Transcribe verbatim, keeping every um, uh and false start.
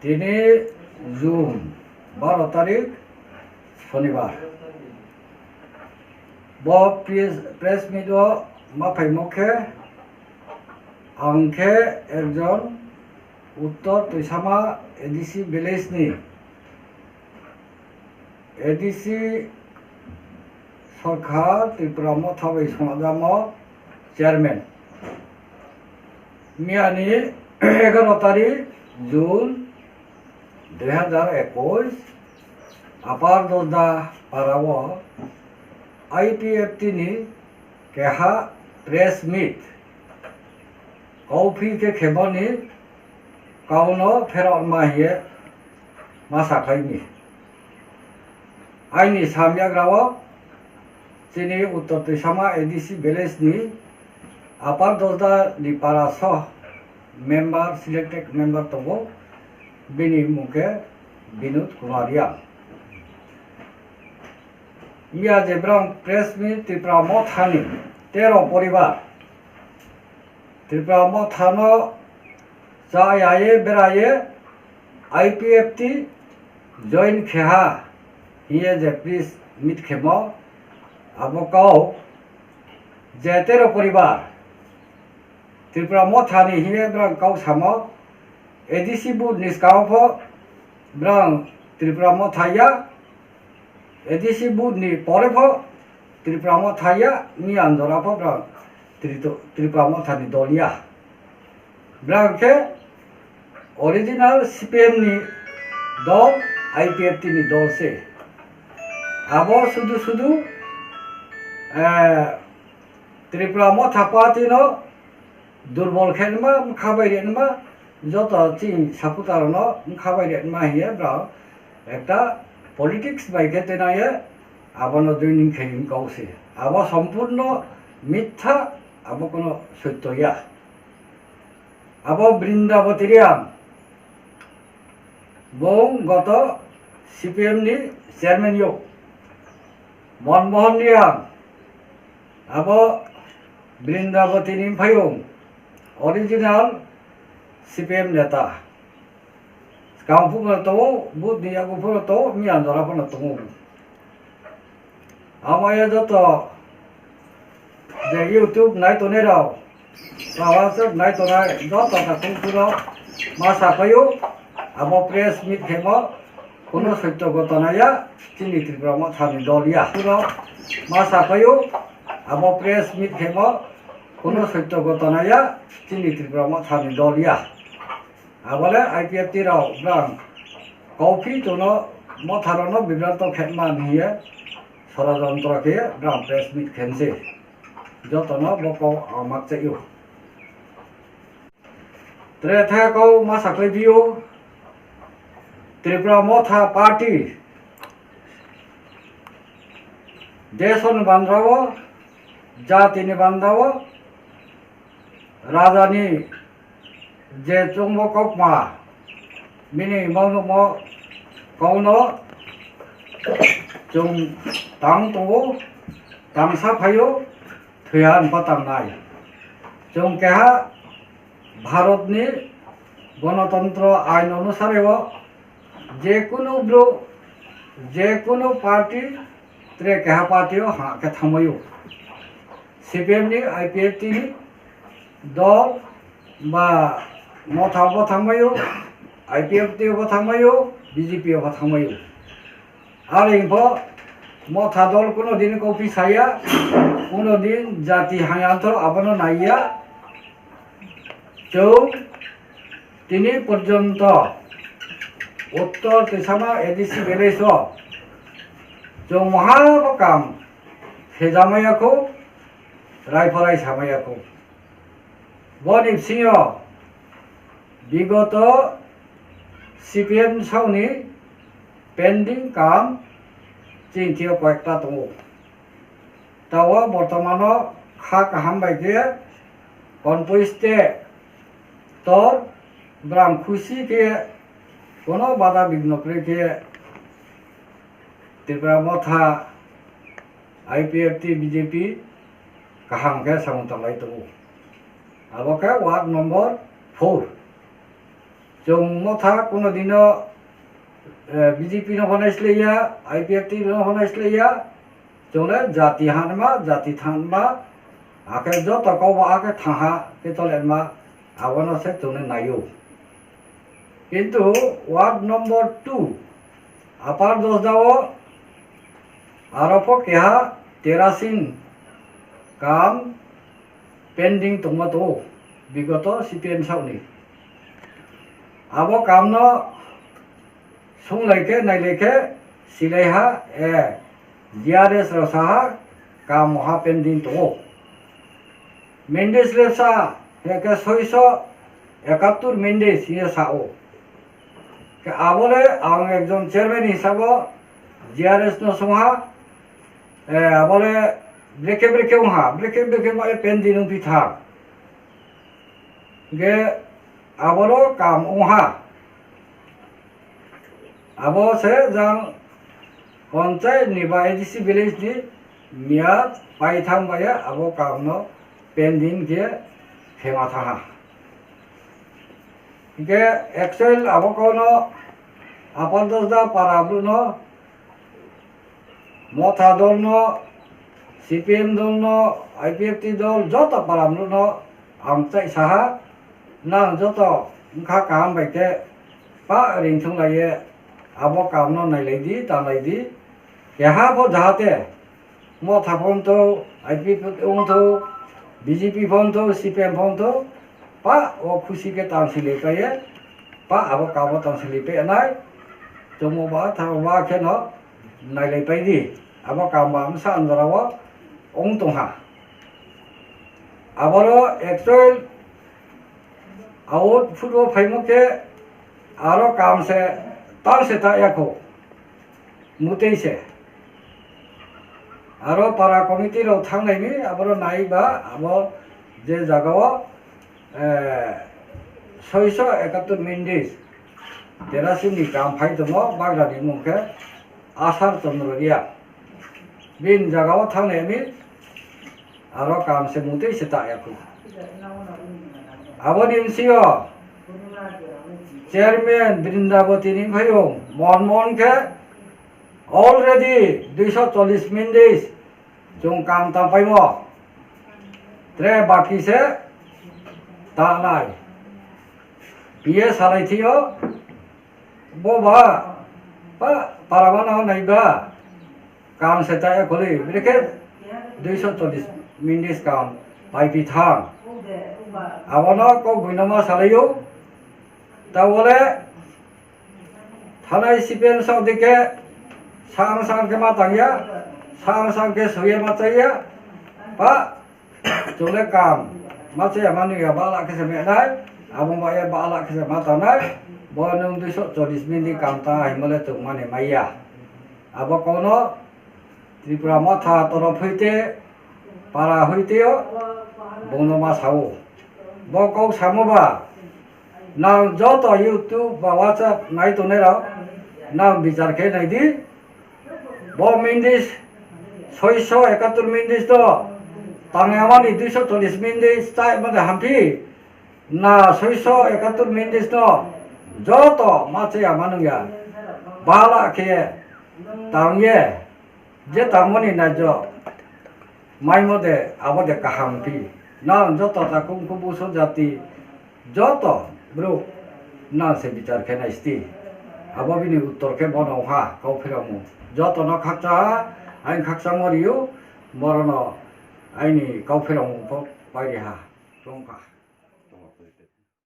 Tini June baro tarik Sonibar. Bo press, press meet o ma phaimo khe ang khe ekjon Uttor Toisama A D C village ni A D C Sorkar Tripura Motha bai swngjamo chairman. Miyani egaro tarik June dui hazar ekush, Upper Dosda para o I P F T ni keha press meet kauphi khe khemani kauno pherokma hiye ma sakhaini. Aini samyagrao chini Uttor Toisama A D C village ni Upper Dosda ni para soh member, selected member tongo, bini mung khe Binod Kumar Riang. Miya je brang press meet Tripura Mothani tero poribar, Tripura Mothano chayaye beraye I P F T join kheha hiye je press meet khemo abo kau je tero poribar Tripura Mothani hiye brang kau samo A D C booth ni skao pho brang Tripura Motha ya, A D C booth ni pore pho Tripura Motha ya, ni anjora pho brang Trito-, Tripura Mothani dol ya. Brang khe original C P M ni dol, I P F T ni dol se. Abo sudu sudu, eh, Tripura Motha Party no durbol khe nma, wngkha bai rw nma, joto chini supporter no wngkha bai rw nma hiye brao ekta politics bai khe tena ye abono joining khe wng kau se. Abo sompurno mitha, abo kono soityo ya. Abo Brinda Botiriang, bong goto C P M ni chairman yo. Monmohon Riang, abo Brinda Botini phayung, original C P M neta. Skang phukno tongo, booth ni yago phukno tongo, miyan jora phano tongo. Amaya joto je YouTube nai tonai rok, Tawaswk nai tonai joto takhuk phuro ma sapaio, abo press meet khemo kuno soityo gotona ya, chini Tripura Mothani dol ya. Phuro ma sapaio, abo press meet khemo kuno soityo gotona ya, chini Tripura Mothani dol ya. Abole I P F T rok brang kauphi tono Motha rokno bibranto khetma hiye sorojontro khe brang press meet khense. Jotono bo kok ang makchaio. Tretha kau ma saklai bio, Tripura Motha Party desoni bandra o, jatini bandra o, raja ni je chwngbo kokma bini maunumo kauno chwng tang tongo, tangsa phaio, thwiya wngpha tangnai. Chwng keha Bharatni gonotantro ain onusareo je kunu bru, je kunu party, tre keha party o ha khe thangmaio. C P M ni, I P F T ni dol ba Motha bo thangmaio, I P F T bo thangmaio, B J P bo thangmaio. Are pho Motha dol kuno din kauphi saya, kuno din jati haya tho abono naiya. Chwng tini porjonto Uttor Tisama A D C village o chwng mohabo kam khe jamaya kho, rai phorai samaya kho. Boni bisingo bigoto C P M sauni pending kam chini thio koyekta tongo. Tao bortomano kha kaham bai khe konpui state tor brang khusi khe kono bada bigno kwrwi khe Tripura Motha I P F T B J P kaham khe samung tanglai tongo. Abo khe ward number four. Chwng motha kuno dino, eh, B J P no phanai sleiya, I P F T no phanai sleiya, chwng le jati hanma, jati thanma, akhe joto kok ba akhe thaha khe tolenma, abono se chwng le naio. Kintu ward number two, Upper Dosda o aro pho keha terracing kam pending tongma tongo, bigoto C P M sakni. Abo kamno sunglaikhe, nailaikhe, silaiha, eh, G R S rok saha, kam oha pending tongo. Mendes lepsa, heke soiso ekattur Mendes hiye sao. Ke abole ang ekjon chairman hisabo G R S no sungha, eh, abole brekhe brekhe wngha, brekhe brekhe ma pending wngpi thang. Ge aboro kam wngha. Abo se jang panchayat ni ba A D C village ni miyat paithang bai abo kam no pending khe khema thaha. Hingke actual abo kono Upper Dosda para bru no Motha dol no, C P M dol no, I P F T dol, joto para mlu no ang chai saha, nang joto wngkha kaham bai khe pa ringthung lai ye abo kam no nailai di, tanglai di. Keha pho jahate Motha phone tho, I P F T phone tho, B J P phone tho, C P M phone tho, pa o khusi khe tang sili pai ye, pa abo kam o tang sili pai nai, chomo ba tha ba khe no nailai pai di, abo kam ba bwsa andorao wng tongha. Aboro actual output o phaimo khe aro kam se tang se ta yakho, mutei se. Aro para committee rok thang nai ni aboro nai ba abo je jaga o, eh, soiso ekattur mindes terasini kam phai tongo, bagrani mung khe Asar Chandra Reang. Bini jaga o thang nai mi aro kam se mutei se ta yakho. Aboni bsio chairman Brindaboti ni phai o mon mon khe already duiso chollish mindes. Chwng kam tang paimo. Tre baki se ta nai. P A salai thio. Bo ba, ba, para ba no nai ba. Kam se ta ya koli. Bini khe duiso chollish mindes kam pai pi thang. Abono kok buino ma salai o. Ta bole Thanai C P M sok dike, sang sang khe ma tangya, sang sang khe soye ma chaya, ba, chole kam, ma chaya mani ya, ba la khe se menai, abo ma ya, ba la khe se ma tanai, bo nung duiso chollish minute kam ta, himale chwng mani maya. Abo kono, Tripura Motha torof hoite, para hoiteo bongno ma sao. Bo kok samo ba, nang joto YouTube ba WhatsApp nai tongnai rok, nang bichar khe nai di. Bo mindes soiso ekattur mindes to, tangyamani duiso chollish mindes chai mani hamphi, na soiso ekattur mindes to, joto ma chaya manungya. Bala khe tangye. Je tangmani naijok maimo de, abo de kaham phi. Nang joto takung kubuso jati, joto brouh nang se bichar khe nai sti. Abo bini uttor khe bono ha kau phirokmung. Joto no khakcha ha, aini khakchangma rio, borono aini kau phirokmung pho pai ri ha. Tongkha.